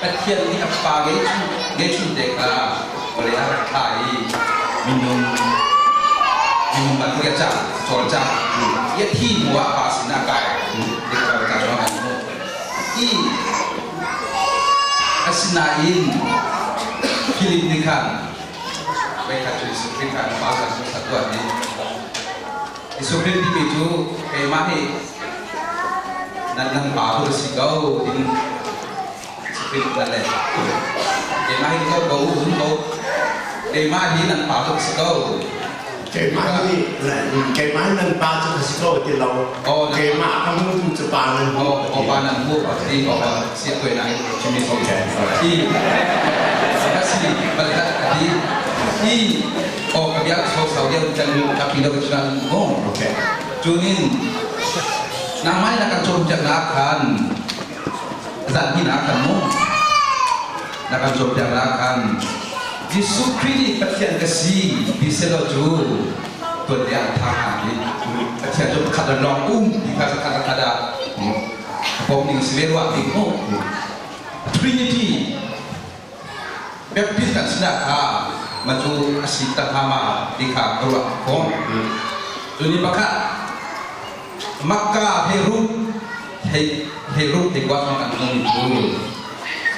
Pathian nih a Fapa ngeihchunte kha vawlei ah a rak thlah i minung minung bantuk a cang, a cawlcang. I a thi hnuah Pa sinah a kai. Ti kha ca zong kan hmuh. I asinain Philip nih khan voikhat cu Jesuh Khrih kha an pa kan hmuhsak tuah i Jesuh Khrih timi cu keimah hi nan nan pa tu si ko tin Jesuh Khrih nan le keimah hi ko ko zum ko keimah hi nan pa tu si ko. Keimah hi keimah nan pa cu ka si ko ti lo. Keimah ka hmutu cu pa nan hmu. O pa nan hmu ti o siah tuai na chimi si ti ka si balkat ati i o ka biak so sau dia kan ka pi lo chuan mo. Cunin nangmai na kan cawnpiak nak khan zan hi na kan mu na kan cawnpiak nak khan Jesuh Khrih nih Pathian ka si ti selaw cu tuan dia an tha hnga i Pathian cu pakhat le lawng um ti kha zakhat zakhat ah pom ning si ve rua ding mu. Trinity Baptist kan sinah kha ma cu a si tak hnga ma ti kha ka ruah khawh. Cu ni pakhat Makka he rup he rup te kwa kan nung cu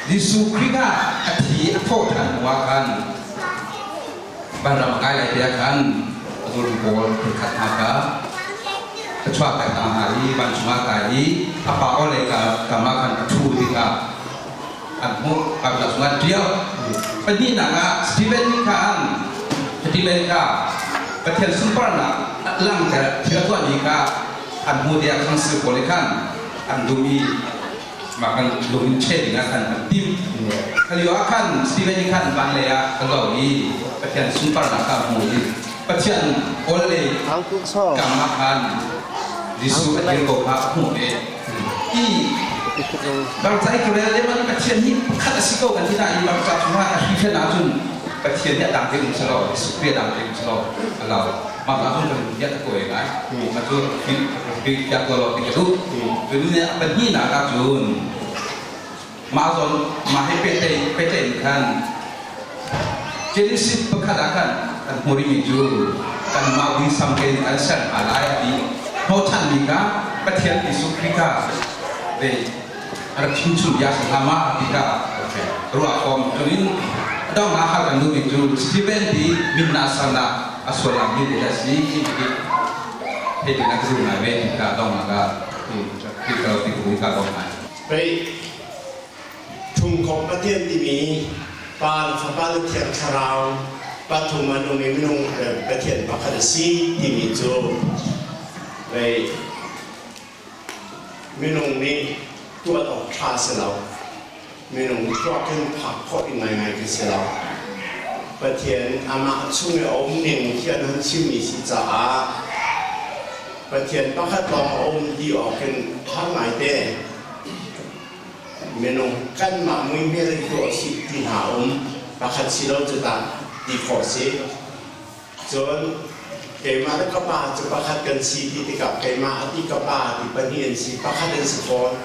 Jesuh Khrih kha a thi a thawh ṭhan hnu ah khan vanram a kai lai te ah khan a zultu pawl phun-khat hna kha a chuahter hna hna i vancung ah kai i a pa aw lei kam ah khan a ṭhu tikah an hmuh. Bible chungah an ṭial. Pahnihnak ah Stephen nih khan Stephen kha Pathian sunparnak langhter thil a tuahmi kha an hmuh tiah council pawl nih khan an dum i mah kan lung in ṭhen dingah khan an timh. Kha lio ah khan Stephen nih khan van lei ah a lo i Pathian sunparnak kha a hmu i Pathian awl lei kam ah khan Jesuh a dir ko kha a hmuh ve. I Bangca i rel le man Pathian hi pakhat a si ko kan ti nain bangca chungah a hrihren ahcun Pathian nih a dang te um selaw Jesuh Khrih a dang te um selaw a lo. Mah ka cun kan biak ka kawi ngai. Mah cu biak ko lo ti ka duh. Cun a pahnihnak ahcun mah zawn mah he pehtlaih in khan Genesis pakhat ah khan kan hmu rihmi cu kanmah muisam tein kan ser hna lai a ti. Hnawhchanmi kha Pathian Jesuh Khrih kha ve a rak chimchung bia si hna ma ti kha ruah kawm. Cun a donghnak hal kan duhmi cu Stephen ti min na sernak a sullam hi zeidah a si ti theih ding ah ka duh ngai ve ti kha donghnak ah ti ka ti ka dong ngai. Pei Thumkomh Pathian timi Pa le Fapa le Thiang Thlarau pathum an um i minung Pathian pakhat a si timi cu pei minung nih tuah awk ṭha si lo. Minung thluak in phak khawh ding ngaingai khi si lo. Pathian amah chung i a um ning khi an hun chimmi si caah Pathian pakhat lawng a um ti awk in har ngaite. Minung kanmah muihmel in tuah usih ti hna um pakhat si lo cu tah ti khawh si. Cun keimah le ka pa cu pakhat kan si ti tikah keimah a ti ka pa a ti pahnih an si pakhat an si fawn.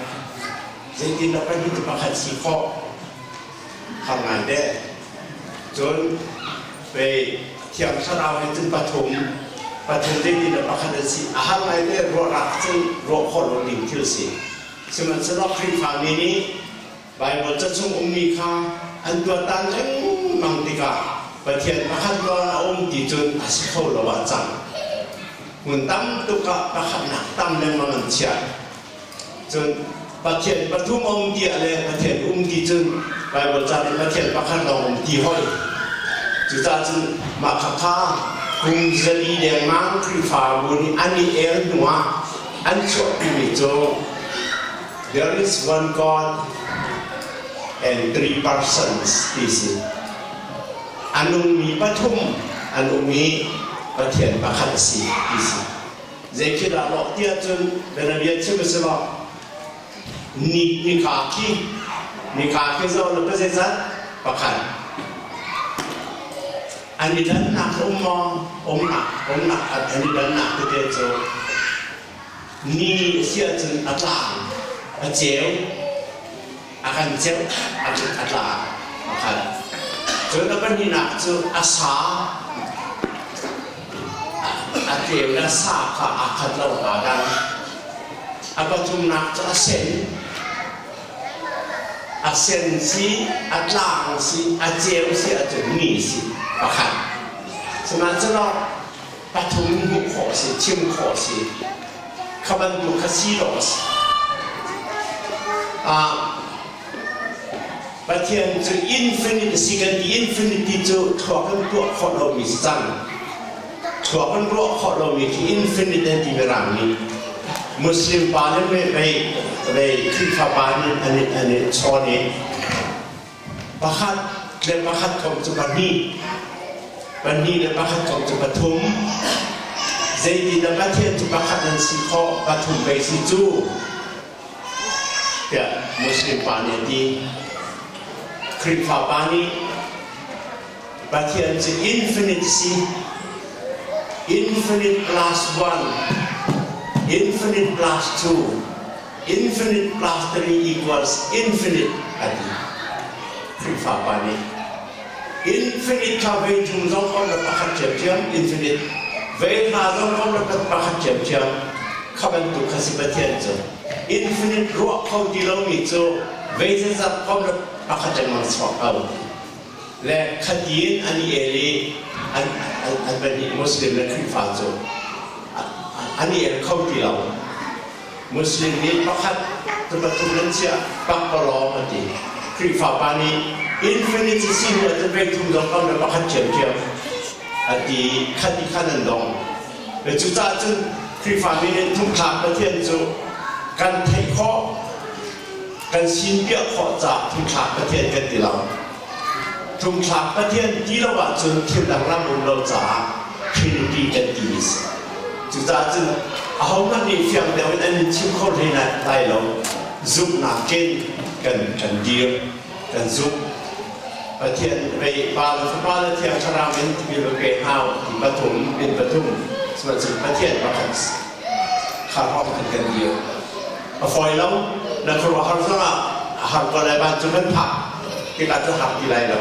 Zeitindah pahnih cu pakhat si khawh? Har ngai deh. Cun pei Thiang Thlarau he cun pathum pathum zeitindah pakhat an si a har ngai deh ruah rak cun ruah khawh lo ding thil si. Sihmanhsehlaw Khrihfami nih Baibal ca chung ummi kha an tuahtan lengmang tikah Pathian pakhat lawng a um ti cun a si kho lo ah cang. Hmun tam tuk ah pakhatnak tam lengmang an chiah. Cun Pathian pathum a um ti ah le Pathian um ti cun Baibal ca nih Pathian pakhat lawng um ti hoi. Cucaah cun mah khakha kum 400 dengmang Khrihfabu nih an i el hnuah an chuahpimi cu there is one God and three persons ti si. A nungmi pathum an um i Pathian pakhat a si ti si. Zei khi dah lawh ti ahcun bianabia chim a si lo. Ni nika khi nika khi zoh le pazeizat pakhat. An i dannak um maw? Umnak umnak an i dannak tete cu ni a si ahcun a tlang, a ceu. A kan ceuh, a tla pakhat. Cun a pahnihnak cu a sa a tleu le a sa kha aa khat lo, aa dang. A pathumnak cu a sen. A sen si, a tlang si, a ceu si ahcun mi si pakhat. Sihmanhsehlaw pathum in hmuh khawh a si, chim khawh a si. Kha bantuk kha si dawh a si. Pathian cu infinite a si kan ti. Infinity cu thluak in tuah khawh lomi si cang. Thluak in ruah khawh lomi khi infinite an ti Mirang nih. Muslim pa nih mei mei mei Khrihfa pa nih an i an i chawn i pakhat le pakhat kom cu pahnih, pahnih le pakhat kom cu pathum. Zeitindah Pathian cu pakhat an si khawh, pathum pei si cu? Tiah Muslim pa nih a ti. Khrihfa pa nih Pathian cu infinite si, infinite plus one, infinite plus two, infinite plus three equals infinite a ti. Khrihfa pa nih infinite kha vei thum zong kom le pakhat ṭhiamṭhiam infinite, vei hna zong kom le pakhat ṭhiamṭhiam kha bantuk kha si Pathian cu. Infinite ruah kho ti lomi cu vei zazat kom le pakhat lengmang chuak ko. Le khatin an i el i an an pahnih Muslim le Khrihfa cu an i el kho ti lo. Muslim nih pakhat cu pathum nan chiah pakpalawng a ti. Khrihfa pa nih infinity si hnu ahcun vei thum zong kam le pakhat ṭhiamṭhiam a ti. Khat i khan an dong. Cucaah cun Khrihfami nih thumthlak Pathian cu kan theih khawh, kan sinpiah khawh caah thumthlak Pathian kan ti lo. Thumthlak Pathian ti lo ahcun thil dang lam um lo caah Trinity kan ti mi si. Cucaah cun ahohmanh nih fiang deuh in an in chim kho hlei lai lo. Zumhnak in kan kan dir, kan zumh. Pathian vei Pa le Fapa le Thiang Thlarau in tipil va pe hna u ti pathum in pathum sihmanhsehlaw Pathian pakhat kha hrawng khan kan dir. A fawi lo, na khuaruahhar zongah a har ko lai vancung kan phak tikah cu har ti lai lo.